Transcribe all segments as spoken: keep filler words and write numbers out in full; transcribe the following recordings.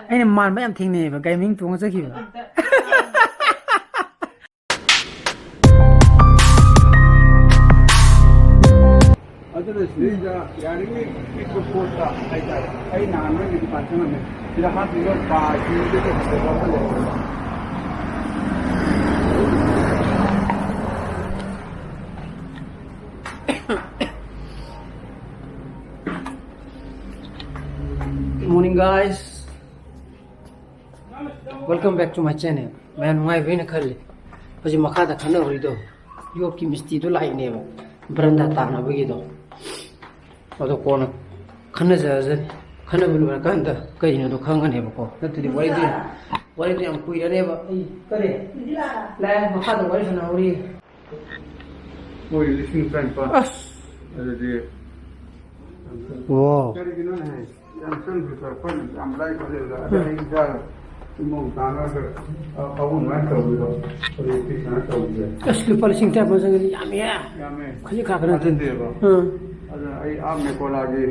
ꯑꯩꯅ ꯃꯥꯟꯕ ꯌꯥꯝ ꯊꯦꯡꯅꯩꯌꯦꯕ, ꯒꯥꯔꯤ ꯃꯅꯤꯡ ꯇꯣꯡꯉ ꯆꯠꯈꯤꯕ꯫ ꯑꯗꯨꯅ ꯁꯤꯗꯩꯗ ꯌꯥꯔꯤꯉꯩ ꯄꯤꯛꯄ ꯄꯣꯠꯇ ꯍꯥꯏꯇꯥꯔꯦ, ꯑꯩ ꯅꯍꯥꯟ ꯅꯣꯏꯒꯤ ꯗꯨꯀꯥꯟ ꯆꯪꯉꯝꯃꯦ, ꯁꯤꯗ ꯍꯥꯞꯄꯤꯕ ꯕꯥꯔꯁꯤꯡꯗꯨꯗꯤ ꯐꯖꯕ ꯑꯃ ꯂꯩ꯫ Good morning, guys. Welcome back to my channel. ꯃꯌꯥꯝ ꯅꯨꯡꯉꯥꯏꯕ꯭ꯔꯥ ꯍꯥꯏꯅ ꯈꯜꯂꯤ꯫ ꯍꯧꯖꯤꯛ ꯃꯈꯥꯗ ꯈꯟꯅꯍꯧꯔꯤꯗꯣ, ꯌꯣꯠꯀꯤ ꯃꯤꯁꯇ꯭ꯔꯤꯗꯣ ꯂꯥꯛꯏꯅꯦꯕ, ꯕꯔꯟꯗꯥ ꯇꯥꯅꯕꯒꯤꯗꯣ꯫ ꯑꯗꯣ ꯀꯣꯟꯅ ꯈꯟꯅꯖꯔꯖꯅꯤ꯫ ꯈꯟꯅꯕ ꯂꯣꯏꯔꯀꯥꯟꯗ ꯀꯩꯅꯣꯗꯣ ꯈꯪꯉꯅꯦꯕꯀꯣ꯫ ꯅꯠꯇ꯭ꯔꯗꯤ ꯋꯥꯔꯤꯗꯣ ꯌꯥꯝ, ꯋꯥꯔꯤꯗꯣ ꯌꯥꯝ ꯀꯨꯏꯔꯅꯦꯕ꯫ ꯑꯩ ꯀꯔꯤ? ꯂꯥꯛꯑꯦ, ꯃꯈꯥꯗ ꯋꯥꯔꯤ ꯁꯥꯟꯅꯍꯧꯔꯤ꯫ ꯃꯣꯏ ꯂꯤꯁꯤꯡ ꯇꯔꯥꯅꯤꯄꯥꯜ꯫ ꯑꯁ꯫ ꯑꯗꯨꯗꯤ ꯋꯥ꯫ ꯀꯔꯤꯒꯤꯅꯣꯅꯦ? ꯌꯥꯝ ꯆꯪꯈ꯭ꯔꯦ, ꯑꯩꯈꯣꯏꯅ ꯌꯥꯝ ꯂꯥꯏ ꯈꯜꯂꯦꯕ꯫ ꯑꯗ ꯎꯝ꯫ ꯑꯩ ꯏꯆꯥ ꯏꯃꯧ ꯇꯥꯟꯅꯔꯒ, ꯑ, ꯑꯍꯨꯝ ꯑꯗꯨꯃꯥꯏꯅ ꯇꯧꯕꯗꯣ, ꯍꯧꯖꯤꯛꯇꯤ ꯁꯨꯃꯥꯏꯅ ꯇꯧꯕꯁꯦ꯫ ꯑꯁ, ꯂꯨꯄꯥ ꯂꯤꯁꯤꯡ ꯇꯔꯥ ꯐꯥꯎ ꯆꯪꯉꯗꯤ ꯌꯥꯝꯃꯦ꯫ ꯌꯥꯝꯃꯦ꯫ ꯈꯖꯤꯛ ꯈꯔꯥꯛꯀ ꯅꯠꯇꯦ꯫ ꯀꯥꯟꯅꯗꯦꯕ꯫ ꯎꯝ꯫ ꯑꯗꯨꯅ ꯑꯩ ꯑꯥ ꯃꯦꯀꯣꯂꯥꯒꯤ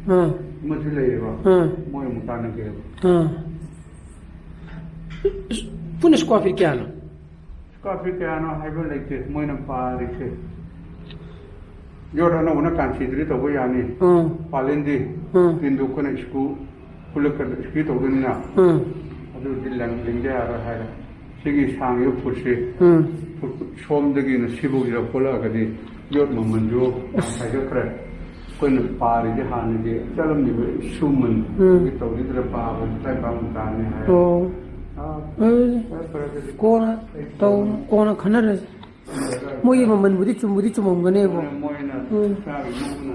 ꯎꯝ꯫ ꯑꯃꯁꯨ ꯂꯩꯌꯦꯕ꯫ ꯎꯝ꯫ ꯃꯣꯏ ꯑꯃꯨꯛ ꯇꯥꯟꯅꯒꯦꯕ꯫ ꯎꯝ꯫ ꯄꯨꯟꯅ square feet ꯀꯌꯥꯅꯣ? Square feet ꯀꯌꯥꯅꯣ ꯍꯥꯏꯕ ꯂꯩꯇꯦ, ꯃꯣꯏꯅ ꯄꯥꯔꯤꯁꯦ꯫ ꯌꯣꯠ ꯑꯅꯧꯕꯅ ꯀꯥꯟꯁꯤꯗ꯭ꯔꯤ ꯇꯧꯕ ꯌꯥꯅꯤ꯫ ꯎꯝ꯫ ꯄꯥꯂꯦꯟꯗꯤ ꯎꯝ꯫ ꯇꯤꯟꯗꯨ ꯑꯩꯈꯣꯏꯅ screw ꯈꯨꯠꯂꯛꯀ screw ꯇꯧꯗꯣꯏꯅꯤꯅ꯫ ꯎꯝ꯫ ꯑꯗꯨꯗꯤ ꯂꯪ-, ꯂꯤꯡꯗ ꯌꯥꯔꯣꯏ ꯍꯥꯏꯔꯦ꯫ ꯁꯤꯒꯤ ꯁꯥꯡꯉꯤꯕ ꯐꯨꯠꯁꯤ, ꯎꯝ꯫ ꯐꯨꯠ ꯁꯣꯝꯗꯒꯤꯅ ꯁꯤꯐꯥꯎꯁꯤꯗ ꯄꯨꯜꯂꯛꯑꯒꯗꯤ ꯌꯣꯠ ꯃꯃꯜꯁꯨ ꯌꯥꯝ ꯑꯁ꯫ ꯍꯥꯏꯒꯠꯈ꯭ꯔꯦ꯫ ꯑꯩꯈꯣꯏꯅ ꯄꯥꯔꯤꯁꯦ ꯍꯥꯟꯅꯒꯤ ꯆꯠꯂꯝꯃꯤꯕ ꯁꯨꯃꯟ ꯎꯝ꯫ ꯇꯧꯈꯤꯗ꯭ꯔꯥ ꯄꯥꯕ ꯇꯔꯥꯅꯤꯄꯥꯟ ꯇꯥꯅꯤ ꯍꯥꯏ꯫ ꯑꯣ꯫ ꯑꯥ, ꯑꯗꯨꯗꯤ ꯐꯔꯦ, ꯐꯔꯦ, ꯑꯗꯨꯗꯤ ꯀꯣꯟꯅ ꯑꯩ ꯇꯧ-, ꯀꯣꯟꯅ ꯀꯣꯟꯅ ꯈꯟꯅꯔꯁꯤ꯫ ꯃꯣꯏꯒꯤ ꯃꯃꯜꯕꯨꯗꯤ ꯆꯨꯝꯕꯨꯗꯤ ꯆꯨꯝꯃꯝꯒꯅꯦꯕ꯫ ꯃꯣꯏꯅ ꯎꯝ꯫ ꯆꯥꯔꯤꯕ ꯃꯑꯣꯡꯗ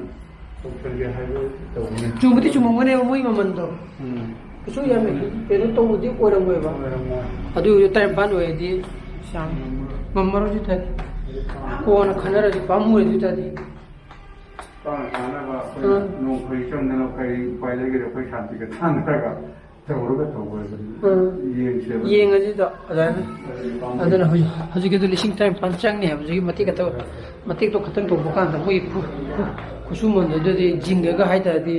ꯇꯧꯁꯟꯒꯦ ꯍꯥꯏꯕ ꯇꯧꯕꯅꯦ꯫ ꯆꯨꯝꯕꯨꯗꯤ ꯆꯨꯝꯃꯝꯒꯅꯦꯕ ꯃꯣꯏ ꯃꯃꯜꯗꯣ꯫ ꯎꯝ꯫ ꯀꯩꯁꯨ ꯌꯥꯝꯅ ꯀꯩꯅꯣ ꯇꯧꯕꯗꯤ ꯑꯣꯏꯔꯝꯃꯣꯏꯕ꯫ ꯑꯣꯏꯔꯝꯃꯣꯏ꯫ ꯑꯗꯨ ꯑꯣꯏꯔꯁꯨ ꯇꯔꯥꯅꯤꯄꯥꯟ ꯑꯣꯏꯔꯗꯤ ꯌꯥꯝ ꯉꯝꯃꯔꯣꯏ꯫ ꯉꯝꯃꯔꯣꯏ ꯑꯗꯨ ꯇꯥꯔꯗꯤ꯫ ꯀꯣꯟꯅ ꯈꯟꯅꯔꯁꯤ, ꯄꯥꯝꯃꯨꯔꯦ ꯑꯗꯨ ꯇꯥꯔꯗꯤ꯫ ꯆꯥꯅ ꯊꯛꯅꯕ ꯑꯩꯈꯣꯏꯅ ꯎꯝ꯫ ꯅꯣꯡ ꯐꯩ ꯆꯪꯗꯅ ꯀꯔꯤ ꯎꯄꯥꯏ ꯂꯩꯒꯦ? ꯑꯩꯈꯣꯏ ꯁꯥꯟꯇꯤꯒ ꯊꯥꯅꯔꯒ ꯇꯧꯔꯒ ꯇꯧꯕ ꯍꯥꯏꯕꯗꯨ ꯎꯝ꯫ ꯌꯦꯡꯁꯦꯕ꯫ ꯌꯦꯡꯉꯁꯤꯗꯣ ꯑꯗꯨꯃꯥꯏꯅ꯫ ꯑꯗꯨꯗꯤ ꯄꯥꯝꯃꯨꯏ꯫ ꯑꯗꯨꯅ ꯍꯧꯖꯤꯛ, ꯍꯧꯖꯤꯛꯀꯤꯗꯣ ꯂꯤꯁꯤꯡ ꯇꯔꯥꯅꯤꯄꯥꯟ ꯆꯪꯅꯤ ꯍꯥꯏꯕ꯫ ꯍꯧꯖꯤꯛꯀꯤ ꯃꯇꯦꯛ ꯈꯛꯇ, ꯃꯇꯦꯛꯇꯣ ꯈꯛꯇꯪ ꯇꯧꯕ ꯀꯥꯟꯗ ꯃꯣꯏꯒꯤ ꯈꯨ-, ꯈꯨ-, ꯈꯨꯠꯁꯨꯃꯟꯗꯨꯗꯗꯤ ꯖꯤꯡꯒꯒ ꯍꯥꯏ ꯇꯥꯔꯗꯤ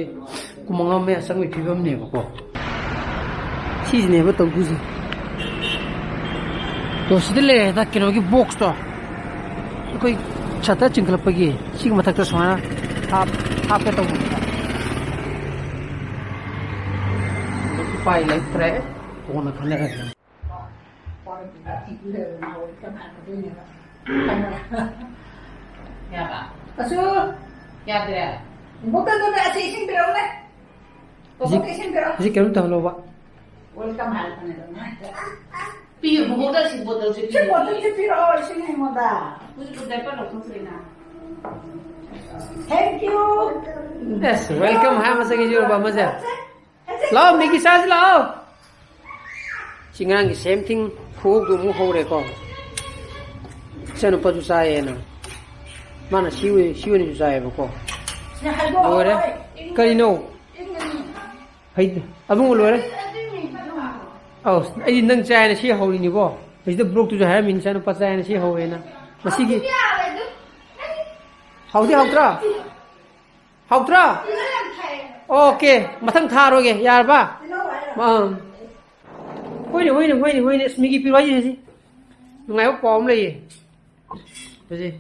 ꯀꯨꯟ ꯃꯉꯥ ꯃꯌꯥ ꯆꯪꯕꯒꯤ ꯐꯤꯕꯝꯅꯦꯕꯀꯣ꯫ ꯁꯤꯁꯤꯅꯦꯕ ꯇꯧꯗꯣꯏꯁꯦ꯫ ꯇꯣ, ꯁꯤꯗ ꯂꯩꯔꯦꯗ ꯀꯩꯅꯣꯒꯤ ꯕꯣꯛꯁꯇꯣ, ꯑꯩꯈꯣꯏ ꯁꯇꯔ ꯆꯤꯡꯈꯠꯂꯛꯄꯒꯤ꯫ ꯁꯤꯒꯤ ꯃꯊꯛꯇ ꯁꯨꯃꯥꯏꯅ ꯍꯥꯞ ꯍꯥꯞꯀꯦ ꯇꯧꯕꯅꯤꯗ꯫ ꯎꯄꯥꯏ ꯂꯩꯇ꯭ꯔꯦ꯫ ꯀꯣꯟꯅ ꯈꯟꯅꯔꯁꯤ꯫ ꯌꯥꯕ? ꯑꯁꯨ! ꯌꯥꯗ꯭ꯔꯦ? ꯕꯣꯇꯜꯗꯨꯗ ꯑꯁꯤ ꯏꯁꯤꯡ ꯄꯤꯔꯛꯎꯅꯦ꯫ ꯍꯧꯖꯤꯛ, ꯕꯣꯇꯜ ꯏꯁꯤꯡ ꯄꯤꯔꯛꯑꯣ꯫ ꯍꯧꯖꯤꯛ ꯀꯩꯅꯣꯝ ꯇꯧꯍꯜꯂꯣꯕ꯫ Welcome ꯍꯥꯏꯔꯛꯄꯅꯦ ꯑꯗꯨꯅ꯫ ꯄꯤꯌꯨ, ꯕꯣꯇꯜꯁꯤ, ꯕꯣꯇꯜꯁꯤ ꯁꯤ ꯄꯤꯌꯨ꯫ ꯕꯣꯇꯜꯁꯤ ꯄꯤꯔꯛꯑꯣ, ꯏꯁꯤꯡ ꯑꯩꯉꯣꯟꯗ꯫ ꯍꯧꯖꯤꯛ ꯗꯥꯏꯄꯔ ꯂꯧꯊꯣꯛꯇ꯭ꯔꯤꯅ꯫ Thank you꯫ Yes, welcome ꯍꯥꯏ ꯃꯁꯛ ꯏꯁꯤꯡ ꯂꯨꯄꯥ ꯑꯃꯁꯦ꯫ ꯂꯥꯛꯑꯣ, ꯃꯦꯒꯤ ꯆꯥꯁꯤ ꯂꯥꯛꯑꯣ꯫ ꯁꯤ ꯉꯔꯥꯡꯒꯤ same thing, ꯈꯨꯍꯧꯗꯣ ꯑꯃꯨꯛ ꯍꯧꯔꯦꯀꯣ꯫ ꯏꯆꯥꯅꯨꯄꯥꯁꯨ ꯆꯥꯏꯌꯦꯅ꯫ ꯃꯥꯅ ꯁꯤ ꯑꯣꯏ-, ꯁꯤ ꯑꯣꯏꯅꯁꯨ ꯆꯥꯏꯌꯦꯕꯀꯣ꯫ ꯁꯤ ꯍꯥꯏꯗꯣꯛꯑꯣ꯫ ꯂꯣꯏꯔꯦ꯫ ꯏꯪ-, ꯀꯔꯤꯅꯣ? ꯏꯪꯒꯅꯤ꯫ ꯍꯩ, ꯑꯕꯨꯡꯉꯣ ꯂꯣꯏꯔꯦ꯫ ꯑꯧ, ꯑꯩꯗꯤ ꯅꯪ ꯆꯥꯏꯅ ꯁꯤ ꯍꯧꯔꯤꯅꯤꯀꯣ꯫ ꯍꯧꯖꯤꯛꯇ ꯕ꯭ꯂꯣꯛꯇꯨꯁꯨ ꯍꯥꯏꯔꯝꯃꯤꯅꯤ, ꯏꯆꯥꯅꯨꯄꯥ ꯆꯥꯏꯅ ꯁꯤ ꯍꯧꯋꯦꯅ꯫ ꯃꯁꯤꯒꯤ ꯍꯥꯎꯗꯤ ꯍꯥꯎꯇ꯭ꯔꯥ? ꯍꯥꯎꯇ꯭ꯔꯥ? ꯑꯣꯀꯦ, ꯃꯊꯪ ꯊꯥꯔꯣꯏꯒꯦ, ꯌꯥꯔꯕ? ꯑꯪ꯫ ꯍꯣꯏꯅꯦ, ꯍꯣꯏꯅꯦ, ꯍꯣꯏꯅꯦ, ꯍꯣꯏꯅꯦ, ꯑꯁ, ꯃꯤꯒꯤ ꯄꯤꯔꯣ ꯍꯥꯏꯁꯤꯅꯦ ꯁꯤ꯫ ꯅꯨꯡꯉꯥꯏꯕ ꯄꯥꯎ ꯑꯃ ꯂꯩꯌꯦ꯫ ꯍꯧꯖꯤꯛ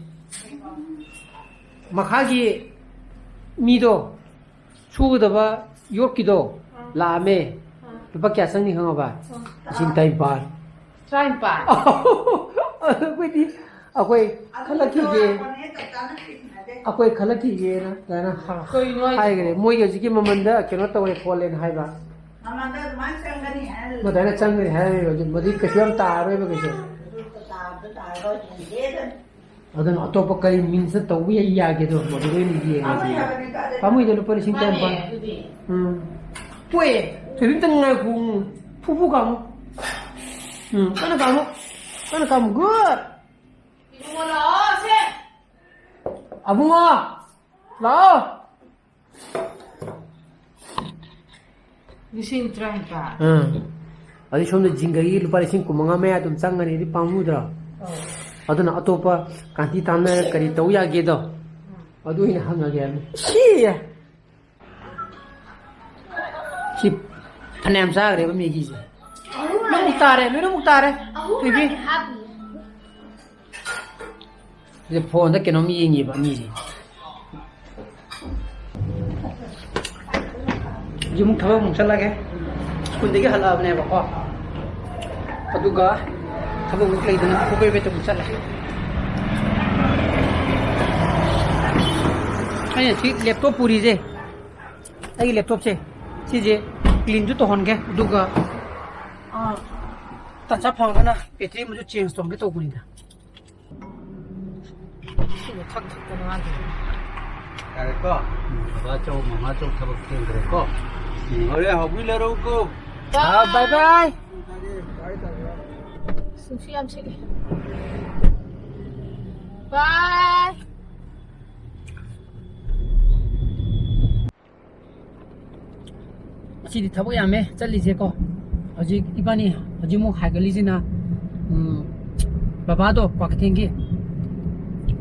ꯃꯈꯥꯒꯤ ꯃꯤꯗꯣ, ꯁꯨꯒꯗꯕ ꯌꯣꯠꯀꯤꯗꯣ ꯑꯥ꯫ ꯂꯥꯛꯑꯝꯃꯦ꯫ ꯑꯥ꯫ ꯂꯨꯄꯥ ꯀꯌꯥ ꯆꯪꯅꯤ ꯈꯪꯉꯕ? ꯑꯥ꯫ ꯂꯤꯁꯤꯡ ꯇꯔꯥꯅꯤꯄꯥꯜ꯫ ꯇꯔꯥꯅꯤꯄꯥꯜ? ꯑꯩꯈꯣꯏꯗꯤ, ꯑꯩꯈꯣꯏ ꯈꯜꯂꯛꯈꯤꯒꯦ꯫ ꯑꯩꯈꯣꯏ ꯈꯜꯂꯛꯈꯤꯒꯦꯅ ꯑꯗꯨꯃꯥꯏꯅ ꯍꯥ-, ꯀꯩꯅꯣ ꯍꯥꯏꯁꯤꯕꯣ? ꯍꯥꯏꯈ꯭ꯔꯦ꯫ ꯃꯣꯏꯒꯤ ꯍꯧꯖꯤꯛꯀꯤ ꯃꯃꯜꯗ ꯀꯩꯅꯣ ꯇꯧꯋꯦ ꯈꯣꯠꯂꯦꯅ ꯍꯥꯏꯕ꯫ ꯃꯃꯜꯗ ꯑꯗꯨꯃꯥꯏꯅ ꯆꯪꯒꯅꯤ ꯍꯥꯏꯔ ꯂꯩ꯫ ꯑꯗꯨꯃꯥꯏꯅ ꯆꯪꯒꯅꯤ ꯍꯥꯏꯔ ꯂꯩꯕ꯫ ꯑꯗꯨ ꯃꯗꯨꯗꯤ ꯀꯩꯁꯨ ꯌꯥꯝ ꯇꯥꯔꯔꯣꯏꯕ ꯀꯩꯁꯨ꯫ ꯑꯗꯨ ꯇꯥꯕꯗꯣ ꯇꯥꯔꯔꯣꯏ, ꯍꯦꯟꯗꯦꯗꯅ꯫ ꯑꯗꯨꯅ ꯑꯇꯣꯞꯄ ꯀꯔꯤ ꯃꯤꯟꯁꯇ ꯇꯧꯕ ꯌꯥꯏ ꯌꯥꯒꯦꯗꯣ ꯃꯗꯨꯗ ꯑꯣꯏꯅ ꯌꯦꯡꯉꯒꯦ꯫ ꯄꯥꯝꯃꯨꯏ ꯍꯥꯏꯕꯅꯤ, ꯀꯥꯏꯗꯩ? ꯄꯥꯝꯃꯨꯏꯗ ꯂꯨꯄꯥ ꯂꯤꯁꯤꯡ ꯃꯥꯅꯦ, ꯇꯔꯥꯅꯤꯄꯥꯜ꯫ ꯑꯗꯨꯗꯤ꯫ ꯎꯝ꯫ ꯄꯣꯛꯑꯦ꯫ ꯊꯣꯏꯕꯤꯝꯇꯪ ꯉꯥꯏꯈꯣ꯫ ꯐꯨ ꯐꯨ ꯀꯥꯝꯃꯨ꯫ ꯎꯝ, ꯀꯟꯅ ꯀꯥꯝꯃꯨ꯫ ꯀꯟꯅ ꯀꯥꯝꯃꯨ꯫ Good꯫ ꯏꯕꯨꯡꯉꯣ ꯂꯥꯛꯑꯣ ꯁꯦ꯫ ꯑꯕꯨꯡꯉꯣ! ꯂꯥꯛꯑꯣ! ꯂꯤꯁꯤꯡ ꯇꯔꯥꯅꯤꯄꯥꯜ꯫ ꯑꯥ꯫ ꯑꯗꯩ ꯁꯣꯝꯗ ꯖꯤꯡꯒꯒꯤ ꯂꯨꯄꯥ ꯂꯤꯁꯤꯡ ꯀꯨꯟꯃꯉꯥ ꯃꯌꯥ ꯑꯗꯨꯝ ꯆꯪꯒꯅꯤ, ꯑꯗꯨꯗꯤ ꯄꯥꯝꯃꯨꯗ꯭ꯔꯣ? ꯑꯧ꯫ ꯑꯗꯨꯅ ꯑꯇꯣꯞꯄ ꯀꯥꯟꯇꯤ ꯇꯥꯟꯅꯔꯒ ꯀꯔꯤ ꯇꯧ ꯌꯥꯒꯦꯗꯣ, ꯎꯝ꯫ ꯑꯗꯨ ꯑꯣꯏꯅ ꯍꯪꯉꯒꯦ ꯍꯥꯏꯕꯅꯤ꯫ ꯁꯤ! ꯁꯤ ꯐꯅꯌꯥꯝ ꯆꯥꯈ꯭ꯔꯦꯕ ꯃꯦꯒꯤꯁꯦ꯫ ꯂꯣꯏꯅꯃꯛ ꯇꯥꯔꯦ, ꯂꯣꯏꯅꯃꯛ ꯇꯥꯔꯦ꯫ ꯊꯣꯏꯕꯤ꯫ ꯁꯤꯗ ꯐꯣꯟꯗ ꯀꯩꯅꯣꯝ ꯌꯦꯡꯉꯤꯕ ꯑꯅꯤꯁꯦ꯫ ꯍꯧꯖꯤꯛ ꯑꯃꯨꯛ ꯊꯕꯛ ꯑꯃꯨꯛ ꯆꯠꯂꯒꯦ꯫ ꯁ꯭ꯀꯨꯜꯗꯒꯤ ꯍꯜꯂꯛꯑꯕꯅꯦꯕꯀꯣ꯫ ꯑꯗꯨꯒ ꯊꯕꯛ ꯑꯃꯨꯛ ꯂꯩꯗꯅ ꯀꯣꯄꯦ ꯄꯦꯇ ꯑꯃꯨꯛ ꯆꯠꯂꯦ꯫ ꯑꯩꯅ ꯁꯤ ꯂꯦꯞꯇꯣꯞ ꯄꯨꯔꯤꯁꯦ, ꯑꯩꯒꯤ ꯂꯦꯞꯇꯣꯞꯁꯦ, ꯁꯤꯁꯦ ꯀ꯭ꯂꯤꯟꯁꯨ ꯇꯧꯍꯟꯒꯦ, ꯑꯗꯨꯒ, ꯑꯥ, ꯇꯟꯖꯥ ꯐꯪꯉꯒꯅ ꯕꯦꯇ꯭ꯔꯤ ꯑꯃꯁꯨ ꯆꯦꯟꯖ ꯇꯧꯍꯟꯒꯦ ꯇꯧꯕꯅꯤꯗ꯫ ꯏꯁꯤꯡꯗꯣ ꯊꯛ ꯊꯛꯇꯅ ꯃꯥꯗꯤ꯫ ꯌꯥꯔꯦꯀꯣ? ꯕꯕꯥ ꯆꯧ, ꯃꯃꯥ ꯆꯧ ꯊꯕꯛ ꯊꯦꯡꯈ꯭ꯔꯦꯀꯣ? ꯎꯝ, ꯍꯣꯔꯦꯟ ꯍꯧꯕꯤ ꯂꯩꯔꯛꯎꯀꯣ꯫ ꯍꯥꯎ, ꯕꯥꯏ ꯕꯥꯏ꯫ ꯅꯨꯡꯁꯤꯠ ꯌꯥꯝ ꯁꯤꯠꯂꯦ꯫ ꯕꯥꯏ꯫ ꯉꯁꯤꯗꯤ ꯊꯕꯛ ꯌꯥꯝꯃꯦ ꯆꯠꯂꯤꯁꯦꯀꯣ꯫ ꯍꯧꯖꯤꯛ ꯏꯕꯥꯅꯤ ꯍꯧꯖꯤꯛꯃꯨꯛ ꯍꯥꯏꯒꯠꯂꯤꯁꯤꯅ, ꯎꯝ, ꯕꯕꯥꯗꯣ ꯀ꯭ꯋꯥꯀꯩꯊꯦꯜꯒꯤ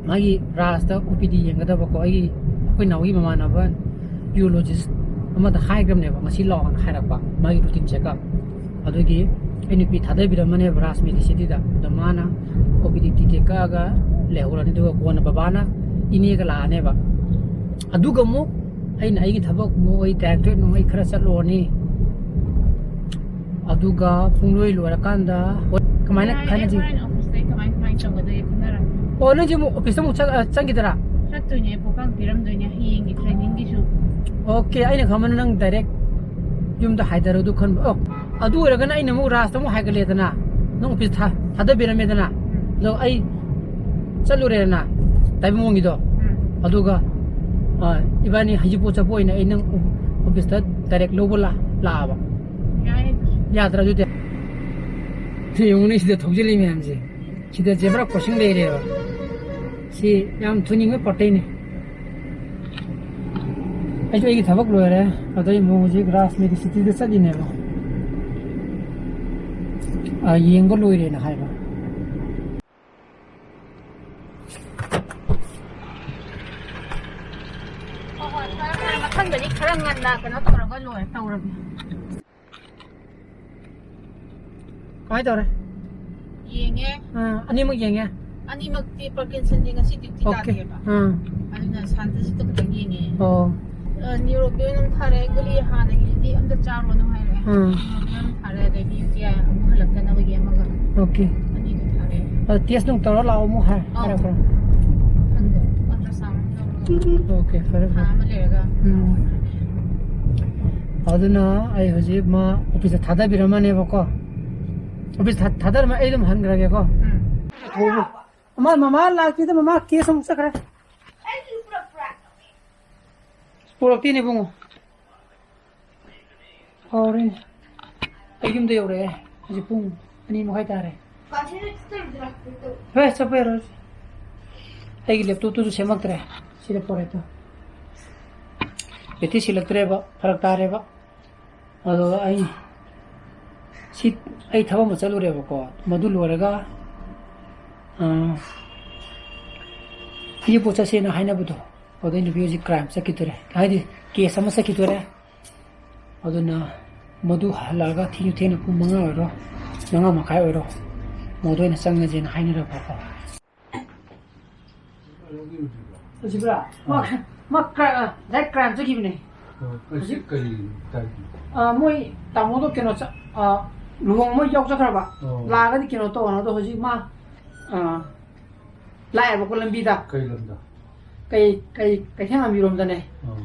ꯃꯥꯒꯤ ꯔꯥꯖꯇ ꯑꯣ ꯄꯤ ꯗꯤ ꯌꯦꯡꯒꯗꯕꯀꯣ꯫ ꯑꯩꯒꯤ, ꯑꯩꯈꯣꯏ ꯅꯥꯎꯒꯤ ꯃꯃꯥꯟꯅꯕ ꯌꯨꯔꯣꯂꯣꯖꯤꯁ ꯑꯃꯗ ꯍꯥꯏꯈ꯭ꯔꯕꯅꯦꯕ, ꯉꯁꯤ ꯂꯥꯛꯑꯣꯅ ꯍꯥꯏꯔꯛꯄ, ꯃꯥꯒꯤ ꯔꯨꯇꯤꯟ ꯆꯦꯛꯑꯞ꯫ ꯑꯗꯨꯒꯤ ꯑꯩ ꯅꯨꯄꯤ ꯊꯥꯗꯕꯤꯔꯝꯕꯅꯦꯕ ꯔꯥꯖ ꯃꯦꯗꯤꯁꯤꯇꯤꯗ꯫ ꯑꯗꯣ ꯃꯥꯅ ꯑꯣ ꯄꯤ ꯗꯤ ꯇꯤꯀꯦꯠ ꯀꯛꯑꯒ ꯂꯩꯍꯧꯔꯅꯤ, ꯑꯗꯨꯒ ꯀꯣꯟꯅ ꯕꯕꯥꯅ ꯏꯅꯦꯒ ꯂꯥꯛꯑꯅꯦꯕ꯫ ꯑꯗꯨꯒ ꯑꯃꯨꯛ ꯑꯩꯅ ꯑꯩꯒꯤ ꯊꯕꯛ ꯑꯃꯨꯛ, ꯑꯩ ꯗꯥꯏꯔꯦꯛꯇꯣꯔꯦꯠ ꯅꯨꯡ ꯑꯩ ꯈꯔ ꯆꯠꯂꯨꯔꯅꯤ꯫ ꯑꯗꯨꯒ ꯄꯨꯡꯂꯣꯏ ꯂꯣꯏꯔꯀꯥꯟꯗ ꯍꯣꯏ, ꯀꯃꯥꯏꯅ ꯌꯥꯏ, ꯈꯟꯅꯁꯤ? ꯑꯩ ꯍꯣꯔꯦꯟ ꯑꯣꯐꯤꯁꯇꯩ ꯀꯃꯥꯏ, ꯀꯃꯥꯏꯅ ꯇꯧꯒꯗꯒꯦ ꯈꯟꯅꯔꯒꯦ꯫ ꯑꯣ, ꯅꯪꯁꯦ ꯑꯃꯨꯛ ꯑꯣꯐꯤꯁꯇ ꯑꯃꯨꯛ ꯆꯪ-, ꯑ, ꯆꯪꯈꯤꯗꯣꯏꯔꯥ? ꯆꯠꯇꯣꯏꯅꯦ, ꯄꯣꯠꯐꯝ ꯄꯤꯔꯝꯗꯣꯏꯅꯦ ꯍꯌꯦꯡꯒꯤ ꯇ꯭ꯔꯦꯅꯤꯡꯒꯤꯁꯨ꯫ ꯑꯣꯀꯦ, ꯑꯩꯅ ꯈꯟꯕꯅ ꯅꯪ ꯗꯥꯏꯔꯦꯛ ꯌꯨꯝꯗ ꯍꯥꯏꯊꯔꯣ ꯑꯗꯨ ꯈꯟꯕ꯫ ꯑꯣ, ꯑꯗꯨ ꯑꯣꯏꯔꯒꯅ ꯑꯩꯅ ꯑꯃꯨꯛ ꯔꯥꯖꯇ ꯑꯃꯨꯛ ꯍꯥꯏꯒꯠꯂꯦꯗꯅ, ꯅꯪ ꯑꯣꯐꯤꯁ ꯊꯥ-, ꯊꯥꯗꯕꯤꯔꯝꯃꯦꯗꯅ꯫ ꯎꯝ꯫ ꯑꯗꯣ ꯑꯩ ꯆꯠꯂꯨꯔꯦꯗꯅ, ꯇꯥꯏꯕꯪꯕꯝꯒꯤꯗꯣ꯫ ꯎꯝ꯫ ꯑꯗꯨꯒ, ꯑ, ꯏꯕꯥꯅꯤ ꯍꯩꯖꯤꯡꯄꯣꯠ ꯆꯠꯄ ꯑꯣꯏꯅ ꯑꯩ ꯅꯪ ꯑꯣꯐꯤꯁꯇ ꯗꯥꯏꯔꯦꯛ ꯂꯧꯕ ꯂꯥ-, ꯂꯥꯛꯑꯕ꯫ ꯌꯥꯏꯌꯦ ꯑꯗꯨꯁꯨ꯫ ꯌꯥꯗ꯭ꯔꯥ ꯑꯗꯨꯗꯤ? ꯁꯤ ꯌꯦꯡꯉꯨꯅꯦ, ꯁꯤꯗ ꯊꯧꯖꯤꯜꯂꯤ ꯃꯌꯥꯝꯁꯦ꯫ ꯁꯤꯗ zebra crossing ꯂꯩꯔꯦꯕ꯫ ꯁꯤ ꯌꯥꯝ ꯊꯨꯅꯤꯡꯕ ꯄꯣꯠꯇꯩꯅꯦ꯫ ꯑꯩꯁꯨ ꯑꯩꯒꯤ ꯊꯕꯛ ꯂꯣꯏꯔꯦ꯫ ꯑꯗꯩ ꯑꯃꯨꯛ ꯍꯧꯖꯤꯛ ꯔꯥꯖ ꯃꯦꯗꯤꯁꯤꯇꯤꯗ ꯆꯠꯂꯤꯅꯦꯕ꯫ ꯑ, ꯌꯦꯡꯕ ꯂꯣꯏꯔꯦꯅ ꯍꯥꯏꯕ꯫ ꯍꯣꯏ, ꯍꯣꯏ, ꯐꯔꯦ, ꯐꯔꯦ꯫ ꯃꯊꯪꯗꯗꯤ ꯈꯔ ꯉꯟꯅ ꯀꯩꯅꯣ ꯇꯧꯔꯒ ꯂꯣꯏꯔꯦ, ꯇꯧꯔꯒꯦ꯫ ꯀꯃꯥꯏꯅ ꯇꯧꯔꯦ? ꯌꯦꯡꯉꯦ꯫ ꯑꯥ, ꯑꯅꯤꯃꯛ ꯌꯦꯡꯉꯦ? ꯑꯅꯤꯃꯛꯇꯤ ꯄꯥꯔꯀꯤꯟꯁꯟꯗꯤ ꯉꯁꯤ ꯗ꯭ꯌꯨꯇꯤ ꯑꯣꯀꯦ꯫ ꯇꯥꯗꯦꯕ꯫ ꯑꯥ, ꯑꯗꯨꯅ ꯁꯥꯟꯇꯁꯤꯗ ꯈꯛꯇꯪ ꯌꯦꯡꯉꯦ꯫ ꯑꯣ, ꯅ꯭ꯌꯨꯔꯣꯕꯤꯌꯣꯟ ꯑꯃ ꯊꯥꯔꯛꯑꯦ, ꯒꯨꯂꯤ ꯍꯥꯟꯅꯒꯤꯗꯤ ꯑꯝꯇ ꯆꯥꯔꯨꯔꯅꯨ ꯍꯥꯏꯔꯛꯑꯦ꯫ ꯎꯝ꯫ ꯅ꯭ꯌꯨꯔꯣꯕꯤꯌꯣꯟ ꯑꯃ ꯊꯥꯔꯛꯑꯦ, ꯑꯗꯒꯤ ꯌꯨ ꯇꯤ ꯑꯥꯏ ꯑꯃꯨꯛ ꯍꯜꯂꯛꯇꯅꯕꯒꯤ ꯑꯃꯒ꯫ ꯑꯣꯀꯦ꯫ ꯑꯅꯤꯗꯨ ꯊꯥꯔꯛꯑꯦ꯫ ꯑꯗꯣ ꯇꯦꯁ ꯅꯨꯡ ꯇꯧꯔ ꯂꯥꯛꯑꯣ ꯑꯃꯨꯛ ꯍꯥꯏ ꯑꯧ꯫ ꯍꯥꯏꯔꯛꯄ꯭ꯔꯣ? ꯈꯪꯗꯦ, ꯑꯜꯇ꯭ꯔꯥꯁꯥꯎꯟ ꯑꯃ ꯂꯧꯔꯒ ꯑꯣꯀꯦ, ꯐꯔꯦ ꯊꯥ ꯐꯔꯦ꯫ ꯑꯃ ꯂꯩꯔꯒ꯫ ꯎꯝ꯫ ꯑꯗꯨꯅ ꯑꯩ ꯍꯧꯖꯤꯛ ꯃꯥ ꯑꯣꯐꯤꯁꯇ ꯊꯥꯗꯕꯤꯔꯝꯃꯅꯦꯕꯀꯣ꯫ ꯑꯣꯐꯤꯁ ꯊꯥ- ꯊꯥꯗꯔꯝꯃ ꯑꯩ ꯑꯗꯨꯝ ꯍꯟꯈ꯭ꯔꯒꯦꯀꯣ꯫ ꯎꯝ꯫ ꯃꯃꯥ, ꯃꯃꯥ ꯂꯥꯛꯇꯦꯗ, ꯃꯃꯥ ꯀꯦꯁ ꯑꯃꯨꯛ ꯆꯠꯈ꯭ꯔꯦ꯫ ꯄꯨꯔꯛꯇꯦꯅꯦ ꯏꯕꯨꯡꯉꯣ꯫ ꯀꯥꯎꯔꯦꯅꯦ꯫ ꯑꯩ ꯌꯨꯝꯗ ꯌꯧꯔꯛꯑꯦ꯫ ꯍꯧꯖꯤꯛ ꯄꯨꯡ ꯑꯅꯤ ꯃꯈꯥꯏ ꯇꯥꯔꯦ꯫ ꯍꯣꯏ, ꯆꯠꯄ ꯌꯥꯔꯣꯏ꯫ ꯑꯩꯒꯤ ꯂꯦꯞꯇꯣꯞꯇꯨꯁꯨ ꯁꯦꯝꯃꯛꯇ꯭ꯔꯦ꯫ ꯁꯤꯗ ꯄꯣꯔꯛꯑꯦ ꯇꯣ꯫ ꯕꯦꯇ꯭ꯔꯤ ꯁꯤꯜꯂꯛꯇ꯭ꯔꯦꯕ, ꯐꯔꯛ ꯇꯥꯔꯦꯕ꯫ ꯑꯗꯣ ꯑꯩ ꯁꯤ, ꯑꯩ ꯊꯕꯛ ꯑꯃ ꯆꯠꯂꯨꯔꯦꯕꯀꯣ, ꯃꯗꯨ ꯂꯣꯏꯔꯒ, ꯑꯥ, ꯏꯌꯦꯄꯣ ꯆꯠꯁꯦꯅ ꯍꯥꯏꯅꯕꯗꯣ, ꯑꯗꯨꯗꯩ ꯅꯨꯄꯤ ꯍꯧꯖꯤꯛ ꯀ꯭ꯔꯥꯏꯝ ꯆꯠꯈꯤꯗꯣꯔꯦ, ꯍꯥꯏꯗꯤ ꯀꯦꯁ ꯑꯃ ꯆꯠꯈꯤꯗꯣꯔꯦ꯫ ꯑꯗꯨꯅ ꯃꯗꯨ ꯍꯜꯂꯛꯑꯒ ꯊꯦꯡꯁꯨ ꯊꯦꯡꯅ ꯄꯨꯡ ꯃꯉꯥ ꯑꯣꯏꯔꯣ, ꯃꯉꯥ ꯃꯈꯥꯏ ꯑꯣꯏꯔꯣ, ꯃꯗꯨ ꯑꯣꯏꯅ ꯆꯪꯉꯁꯦꯅ ꯍꯥꯏꯅꯔꯕꯀꯣ꯫ ꯍꯧꯖꯤꯛꯄꯨꯔꯥ? ꯃꯥ, ꯃꯥ ꯀ꯭ꯔꯥꯏꯝ, ꯉꯁꯥꯏ ꯀ꯭ꯔꯥꯏꯝ ꯆꯠꯈꯤꯕꯅꯦ꯫ ꯑꯣ, ꯑꯁꯤ ꯀꯔꯤ ꯇꯥꯏꯞꯀꯤ? ꯑꯥ, ꯃꯣꯏ ꯇꯥꯃꯣꯗꯣ ꯀꯩꯅꯣ ꯆꯠ-, ꯑꯥ, ꯂꯨꯍꯣꯡꯕ ꯃꯣꯏ ꯌꯥꯎ ꯆꯠꯈ꯭ꯔꯕ꯫ ꯑꯣ꯫ ꯂꯥꯛꯑꯒꯗꯤ ꯀꯩꯅꯣ ꯇꯧꯔꯣ꯫ ꯑꯗꯣ ꯍꯧꯖꯤꯛ ꯃꯥ, ꯑꯥ, ꯂꯥꯛꯑꯦꯕꯀꯣ ꯂꯝꯕꯤꯗ꯫ ꯀꯩ ꯂꯝꯗ? ꯀꯩ, ꯀꯩ, ꯀꯩꯊꯦꯜ ꯃꯥꯟꯕꯤꯔꯣꯝꯗꯅꯦ꯫ ꯑꯣ꯫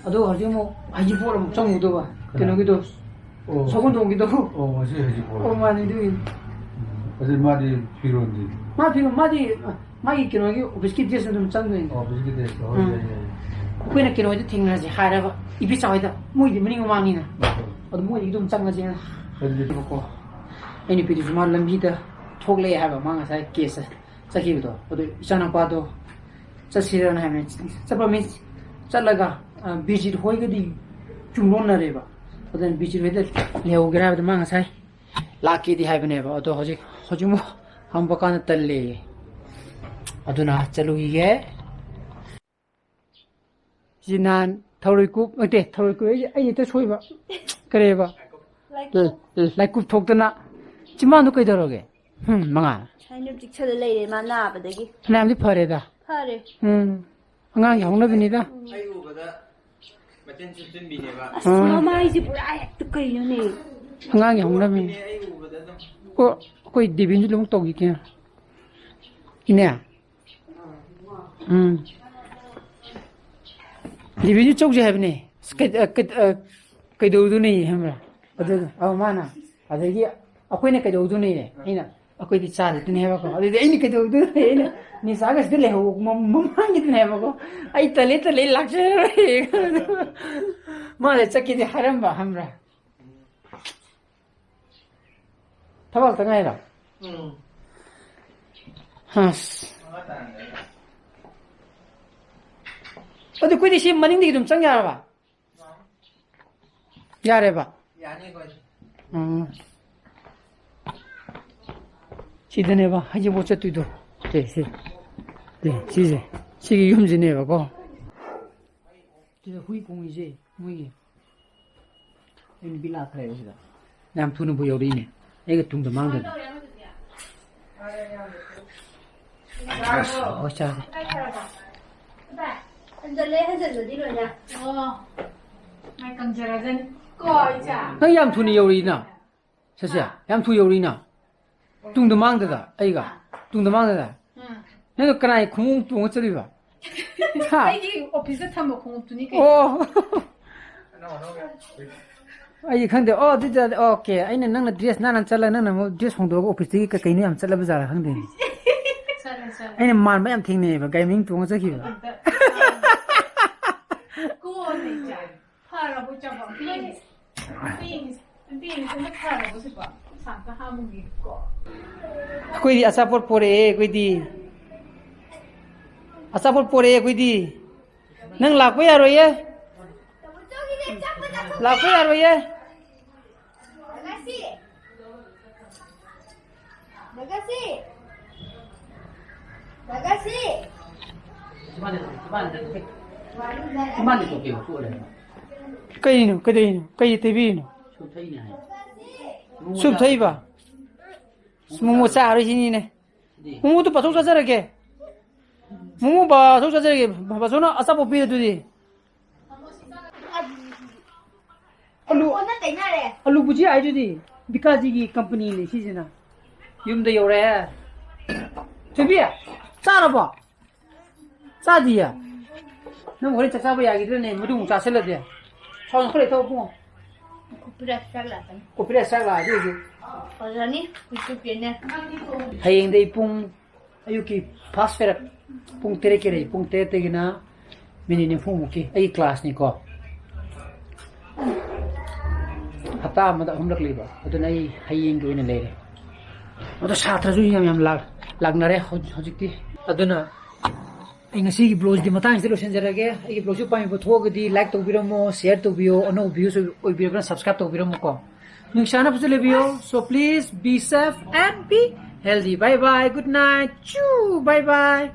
ꯑꯗꯣ ꯍꯧꯖꯤꯛ ꯑꯃꯨꯛ ꯍꯩꯖꯤꯡꯄꯣꯠ ꯑꯃꯨꯛ ꯆꯪꯉꯨꯗꯧꯕ꯫ ꯀꯅꯥ? ꯀꯩꯅꯣꯒꯤꯗꯣ꯫ ꯑꯣ꯫ ꯁꯒꯣꯜꯕꯟꯗꯣꯡꯒꯤꯗꯣ꯫ ꯑꯣ, ꯉꯁꯤ ꯍꯩꯖꯤꯡꯄꯣꯠ꯫ ꯑꯣ, ꯃꯥꯅꯦ, ꯑꯗꯨꯒꯤꯅꯤ꯫ ꯎꯝ꯫ ꯑꯗꯨ ꯃꯥꯗꯤ ꯐꯤꯔꯣꯟꯗꯤ? ꯃꯥ ꯐꯤꯔꯣꯟ, ꯃꯥꯗꯤ, ꯑ, ꯃꯥꯒꯤ ꯀꯩꯅꯣꯒꯤ ꯑꯣꯐꯤꯁꯀꯤ ꯗ꯭ꯔꯦꯁ ꯑꯗꯨꯝ ꯆꯪꯗꯣꯏꯅꯤ꯫ ꯑꯣ, ꯑꯣꯐꯤꯁꯀꯤ ꯗ꯭ꯔꯦꯁꯇꯣ꯫ ꯎꯝ꯫ ꯌꯥꯏ, ꯌꯥꯏ, ꯌꯥꯏ꯫ ꯑꯩꯈꯣꯏꯅ ꯀꯩꯅꯣ ꯍꯣꯏꯗ ꯊꯦꯡꯅꯔꯁꯦ ꯍꯥꯏꯔꯕ, ꯏꯕꯤꯆꯥ ꯍꯣꯏꯗ, ꯃꯣꯏꯗꯤ ꯃꯅꯤꯡ ꯃꯃꯥꯡꯅꯤꯅ꯫ ꯑꯣ꯫ ꯑꯗꯨ ꯃꯣꯏꯗꯒꯤ ꯑꯗꯨꯝ ꯆꯪꯉꯁꯦꯅ꯫ ꯑꯗꯨꯗꯤ ꯀꯣ, ꯑꯩ ꯅꯨꯄꯤꯗꯨꯁꯨ ꯃꯥ ꯂꯝꯕꯤꯗ ꯊꯣꯛꯂꯛꯑꯦ ꯍꯥꯏꯕ, ꯃꯥ ꯉꯁꯥꯏ ꯀꯦꯁ ꯆꯠꯈꯤꯕꯗꯣ꯫ ꯑꯗꯨ ꯏꯆꯥꯅꯨꯄꯥꯗꯣ ꯆꯠꯁꯤꯔꯅ ꯍꯥꯏꯕꯅꯤ꯫ ꯆꯠꯄ ꯃꯤꯟꯁ ꯆꯠꯂꯒ, ꯑ, ꯕꯤꯔꯖꯤꯠ ꯍꯣꯏꯒꯗꯤ ꯆꯨꯡꯂꯣꯟꯅꯔꯦꯕ꯫ ꯑꯗꯨꯅ ꯕꯤꯔꯖꯤꯠ ꯍꯣꯏꯗ ꯂꯩꯍꯧꯒꯦꯔꯥ ꯍꯥꯏꯕꯗ ꯃꯥ ꯉꯁꯥꯏ ꯂꯥꯛꯀꯦꯗꯤ ꯍꯥꯏꯕꯅꯦꯕ꯫ ꯑꯗꯣ ꯍꯧꯖꯤꯛ, ꯍꯧꯖꯤꯛ ꯑꯃꯨꯛ ꯍꯪꯕ ꯀꯥꯟꯗ ꯇꯜꯂꯦꯌꯦ꯫ ꯑꯗꯨꯅ ꯆꯠꯂꯨꯈꯤꯒꯦ꯫ ꯁꯤ ꯅꯍꯥꯟ ꯊꯧꯔꯣꯏ ꯀꯨꯞ-, ꯅꯠꯇꯦ, ꯊꯧꯔꯣꯏ ꯀꯨꯞ-, ꯑꯩ, ꯑꯩ ꯍꯦꯛꯇ ꯁꯣꯏꯕ꯫ ꯀꯔꯤꯕ? ꯂ-, ꯂ-, ꯂꯥꯏꯀꯨꯞ ꯊꯣꯛꯇꯅ ꯏꯃꯥꯗꯣ ꯀꯩꯗꯧꯔꯒꯦ? ꯍꯨꯝ, ꯃꯉꯥ꯫ ꯁꯥꯏꯅ ꯆꯤꯛꯁꯜꯂ ꯂꯩꯔꯦ ꯃꯥ ꯅꯥꯕꯗꯒꯤ꯫ ꯐꯅꯌꯥꯝꯗꯤ ꯐꯔꯦꯗ꯫ ꯐꯔꯦ꯫ ꯎꯝ꯫ ꯑꯉꯥꯡꯒꯤ ꯍꯧꯅꯕꯤꯅꯤꯗ꯫ ꯑꯩ ꯎꯕꯗ ꯃꯆꯤꯟ ꯆꯨꯞꯁꯤꯟꯕꯤꯅꯦꯕ꯫ ꯑꯁ, ꯎꯝ꯫ ꯃꯃꯥꯏꯁꯦ ꯄꯨꯔꯥ ꯍꯦꯛꯇ ꯀꯩꯅꯣꯅꯦ꯫ ꯑꯉꯥꯡꯒꯤ ꯍꯧꯅꯕꯤꯅꯤ꯫ ꯎꯕꯅꯦ, ꯑꯩ ꯎꯕꯗ ꯑꯗꯨꯝ꯫ ꯀꯣ, ꯑꯩꯈꯣꯏ ꯗꯦꯕꯤꯟꯁꯨ ꯑꯗꯨꯝ ꯇꯧꯈꯤꯒꯦ꯫ ꯏꯅꯦ꯫ ꯎꯝ꯫ ꯗꯦꯕꯤꯟꯁꯨ ꯆꯧꯁꯦ ꯍꯥꯏꯕꯅꯦ꯫ ꯑꯁ, ꯀꯩ-, ꯑ, ꯀꯩ-, ꯑ, ꯀꯩꯗꯧꯗꯣꯏꯅꯣ ꯈꯪꯕ꯭ꯔꯥ? ꯑꯗꯨ, ꯑ, ꯃꯥꯅ꯫ ꯑꯗꯒꯤ ꯑꯩꯈꯣꯏꯅ ꯀꯩꯗꯧꯗꯣꯏꯅꯣ? ꯑꯩꯅ, "ꯑꯩꯈꯣꯏꯗꯤ ꯆꯥꯔꯤꯗꯨꯅꯤ" ꯍꯥꯏꯕꯀꯣ꯫ ꯑꯗꯨꯗꯤ ꯑꯩꯅ ꯀꯩꯗꯧꯗꯣꯏꯅꯣ? ꯑꯩꯅ, "ꯅꯤꯁꯥꯒꯁꯤꯗꯤ ꯂꯩꯍꯧ-, ꯃ-, ꯃꯃꯥꯡꯒꯤꯗꯨꯅꯤ" ꯍꯥꯏꯕꯀꯣ꯫ ꯑꯩ ꯇꯜꯂꯦ, ꯇꯜꯂꯦ, ꯂꯥꯛꯆꯔꯔꯣꯏ꯫ ꯃꯥꯅ ꯆꯠꯀꯦꯗꯤ ꯍꯥꯏꯔꯝꯕ, ꯈꯪꯕ꯭ꯔꯥ? ꯊꯕꯛ ꯈꯛꯇ ꯉꯥꯏꯔꯣ? ꯎꯝ꯫ ꯑꯁ꯫ ꯑꯗꯨ ꯑꯩꯈꯣꯏꯗꯤ ꯁꯤ ꯃꯅꯤꯡꯗꯒꯤ ꯑꯗꯨꯝ ꯆꯪ ꯌꯥꯔꯕ? ꯌꯥꯔꯦꯕ? ꯌꯥꯅꯤ ꯑꯩꯈꯣꯏ꯫ ꯎꯝ꯫ ꯁꯤꯗꯅꯦꯕ ꯍꯩꯖꯤꯡꯄꯣꯠ ꯆꯠꯇꯣꯏꯗꯣ꯫ ꯁꯦ, ꯁꯤ꯫ ꯁꯦ, ꯁꯤꯁꯦ꯫ ꯁꯤꯒꯤ ꯌꯨꯝꯁꯤꯅꯦꯕꯀꯣ꯫ ꯁꯤꯗ ꯍꯨꯏ ꯈꯣꯡꯉꯤꯁꯦ ꯃꯣꯏꯒꯤ꯫ ꯑꯩ ꯅꯨꯄꯤ ꯂꯥꯛꯈ꯭ꯔꯦꯕ ꯁꯤꯗ꯫ ꯌꯥꯝ ꯊꯨꯅꯕꯨ ꯌꯧꯔꯛꯏꯅꯦ꯫ ꯑꯩꯒ ꯇꯨꯡꯗ ꯃꯥꯡꯗꯅ꯫ ꯑꯁ, ꯑꯣ, ꯆꯥꯔꯦ꯫ ꯍꯟꯖꯜꯂꯦ, ꯍꯟꯖꯜꯂꯗꯤ ꯂꯣꯏꯅ꯫ ꯑꯣ, ꯃꯥꯏ ꯀꯪꯖꯔꯖꯅꯤ꯫ ꯀꯣ, ꯏꯆꯥ? ꯅꯪ ꯌꯥꯝ ꯊꯨꯅ ꯌꯧꯔꯛꯏꯅ꯫ ꯁꯦ, ꯁꯦ, ꯌꯥꯝ ꯊꯨ ꯌꯧꯔꯤꯅ꯫ ꯇꯨꯡꯗ ꯃꯥꯡꯗꯗ, ꯑꯩꯒ꯫ ꯇꯨꯡꯗ ꯃꯥꯡꯗꯗ꯫ ꯎꯝ꯫ ꯅꯪ ꯀꯅꯥꯏ ꯈꯣꯡꯎꯞ ꯇꯣꯡꯉ ꯆꯠꯂꯤꯕ? ꯍꯥ? ꯑꯩꯒꯤ ꯑꯣꯐꯤꯁꯇ ꯊꯝꯕ ꯈꯣꯡꯎꯞꯇꯨꯅꯤ ꯀꯩꯅꯣ꯫ ꯑꯣ꯫ ꯑꯩ ꯈꯪꯗꯦ꯫ ꯑꯣ, ꯑꯗꯨꯗꯤ, ꯑꯣꯀꯦ꯫ ꯑꯩꯅ ꯅꯪꯅ ꯗ꯭ꯔꯦꯁ ꯅꯥꯟꯅ ꯆꯠꯂ, ꯅꯪꯅ ꯑꯃꯨꯛ ꯗ꯭ꯔꯦꯁ ꯍꯣꯡꯗꯣꯛꯑꯒ ꯑꯣꯐꯤꯁꯇꯒꯤ ꯀꯩ ꯀꯩꯅꯣ ꯌꯥꯝ ꯆꯠꯂꯕ ꯖꯥꯠꯂ ꯈꯪꯗꯦꯅꯦ꯫ ꯆꯠꯂꯦ, ꯆꯠꯂꯦ꯫ ꯑꯩꯅ ꯃꯥꯟꯕ ꯌꯥꯝ ꯊꯦꯡꯅꯩꯌꯦꯕ, ꯒꯥꯔꯤ ꯃꯅꯤꯡ ꯇꯣꯡꯉ ꯆꯠꯈꯤꯕ꯫ ꯑꯗꯨꯗ, ꯀꯣꯟꯅ ꯏꯆꯥ꯫ ꯐꯔꯕꯣ ꯆꯥꯕ? ꯄꯦꯡꯉꯤꯁꯦ꯫ ꯄꯦꯡꯉꯤꯁꯦ꯫ ꯄꯦꯡꯉꯤꯁꯦ ꯑꯝꯇ ꯐꯔꯕꯣ ꯁꯤꯕꯣ? ꯁꯥ ꯑꯝꯇ ꯍꯥꯝꯃꯨꯒꯦꯀꯣ꯫ ꯑꯩꯈꯣꯏꯗꯤ ꯑꯆꯥꯄꯣꯠ ꯄꯣꯔꯛꯑꯦ, ꯑꯩꯈꯣꯏꯗꯤ꯫ ꯑꯆꯥꯄꯣꯠ ꯄꯣꯔꯛꯑꯦ, ꯑꯩꯈꯣꯏꯗꯤ꯫ ꯅꯪ ꯂꯥꯛꯄ ꯌꯥꯔꯣꯏꯌꯦ꯫ ꯂꯥꯛꯄ ꯌꯥꯔꯣꯏꯌꯦ꯫ ꯗꯒꯥꯁꯤ! ꯗꯒꯥꯁꯤ! ꯀꯩꯅꯣ? ꯀꯩꯗꯧꯔꯤꯅꯣ? ꯀꯩ ꯇꯩꯕꯤꯔꯤꯅꯣ? ꯁꯨꯞ ꯊꯛꯏꯕ? ꯃꯣꯃꯣ ꯆꯥꯔꯣꯏ ꯁꯤꯅꯤꯅꯦ꯫ ꯃꯣꯃꯣꯗꯨ ꯄꯥꯊꯣꯛ ꯆꯥꯖꯔꯒꯦ꯫ ꯃꯣꯃꯣ ꯄꯥꯊꯣꯛ ꯆꯥꯖꯔꯒꯦ꯫ ꯕꯥꯆꯧꯅ ꯑꯆꯥꯄꯣꯠ ꯄꯤꯔꯦ ꯑꯗꯨꯗꯤ꯫ ꯑꯂꯨ, ꯑꯣꯟꯅ ꯇꯩꯅꯔꯦ꯫ ꯑꯂꯨ ꯕꯨꯖꯤꯌꯥ ꯍꯥꯏꯗꯨꯗꯤ ꯕꯤꯀꯥꯖꯤꯒꯤ ꯀꯝꯄꯅꯤꯅꯦ ꯁꯤꯁꯤꯅ꯫ ꯌꯨꯝꯗ ꯌꯧꯔꯛꯑꯦ꯫ ꯊꯣꯏꯕꯤ, ꯆꯥꯔꯕꯣ? ꯆꯥꯗꯤꯌꯦ? ꯅꯪ ꯍꯣꯔꯦꯟ ꯆꯥꯛ ꯆꯥꯕ ꯌꯥꯈꯤꯗ꯭ꯔꯅꯦ? ꯃꯗꯨ ꯑꯃꯨꯛ ꯆꯥꯁꯤꯜꯂꯗꯤ꯫ ꯁꯥꯎꯟ ꯈꯔ ꯂꯩꯊꯧ ꯏꯕꯨꯡꯉꯣ꯫ Copyright strike ꯂꯥꯛꯀꯅꯤ꯫ Copyright strike ꯂꯥꯛꯑꯗꯤ ꯍꯧꯖꯤꯛ꯫ ꯐꯖꯅꯤ, YouTube channel꯫ ꯍꯌꯦꯡꯗꯩ ꯄꯨꯡ, ꯑꯌꯨꯛꯀꯤ ꯐꯥꯁ ꯐꯦꯔꯠ ꯄꯨꯡ ꯇꯔꯦꯠ ꯀꯦꯔꯦ, ꯄꯨꯡ ꯇꯔꯦꯠꯇꯒꯤꯅ ꯃꯤꯅꯤꯠ ꯅꯤꯐꯨꯃꯨꯛꯀꯤ ꯑꯩꯒꯤ ꯀ꯭ꯂꯥꯁꯅꯤꯀꯣ꯫ ꯍꯞꯇꯥ ꯑꯃꯗ ꯑꯍꯨꯝꯂꯛ ꯂꯩꯕ꯫ ꯑꯗꯨꯅ ꯑꯩ ꯍꯌꯦꯡꯒꯤ ꯑꯣꯏꯅ ꯂꯩꯔꯦ꯫ ꯑꯗꯣ ꯁꯥꯇ꯭ꯔꯁꯨ ꯌꯥꯝ ꯌꯥꯝ ꯂꯥꯛ-, ꯂꯥꯛꯅꯔꯦ ꯍꯧ-, ꯍꯧꯖꯤꯛꯇꯤ꯫ ꯑꯗꯨꯅ ꯑꯩ ꯉꯁꯤꯒꯤ ꯕ꯭ꯂꯣꯒꯁꯤꯗꯤ ꯃꯇꯥꯡꯁꯤꯗ ꯂꯣꯏꯁꯤꯟꯖꯔꯒꯦ꯫ ꯑꯩꯒꯤ ꯕ꯭ꯂꯣꯒꯁꯤ ꯄꯥꯝꯕꯤꯕ ꯊꯣꯛꯑꯒꯗꯤ ꯂꯥꯏꯛ ꯇꯧꯕꯤꯔꯝꯃꯣ, ꯁꯤꯌꯔ ꯇꯧꯕꯤꯌꯣ, ꯑꯅꯧꯕ ꯚ꯭ꯌꯨꯁ ꯑꯣꯏꯕꯤꯔꯒꯅ ꯁꯕꯁꯀ꯭ꯔꯥꯏꯕ ꯇꯧꯕꯤꯔꯝꯃꯨꯀꯣ꯫ ꯅꯨꯡꯁꯥꯅꯕꯁꯨ ꯂꯩꯕꯤꯌꯣ꯫ So please be safe and be healthy. Bye bye. Good night. ꯆꯨ, bye bye.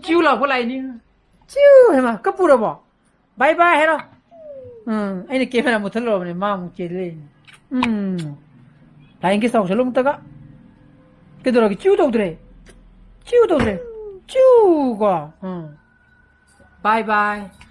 ꯆꯤꯎ ꯂꯥꯎꯕ ꯂꯥꯛꯏꯅꯤ꯫ ꯆꯤꯎ, ꯍꯩꯃꯥ, ꯀꯞꯄꯨꯔꯕꯣ? Bye bye ꯍꯥꯏꯔꯣ꯫ ꯎꯝ, ꯑꯩꯅ ꯀꯦꯃꯦꯔꯥ ꯃꯨꯠꯊꯠꯂꯨꯔꯕꯅꯦ, ꯃꯥ ꯑꯃꯨꯛ ꯆꯦꯜꯂꯦ꯫ ꯎꯝ, flying kiss ꯇꯧꯁꯜꯂꯨ ꯑꯃꯨꯛꯇꯒ꯫ ꯀꯩꯗꯧꯔꯒꯦ? ꯆꯤꯎ ꯇꯧꯗ꯭ꯔꯦ꯫ ꯆꯤꯎ ꯇꯧꯗ꯭ꯔꯦ꯫ ꯆꯤꯎ ꯀꯣ꯫ ꯎꯝ꯫ Bye bye.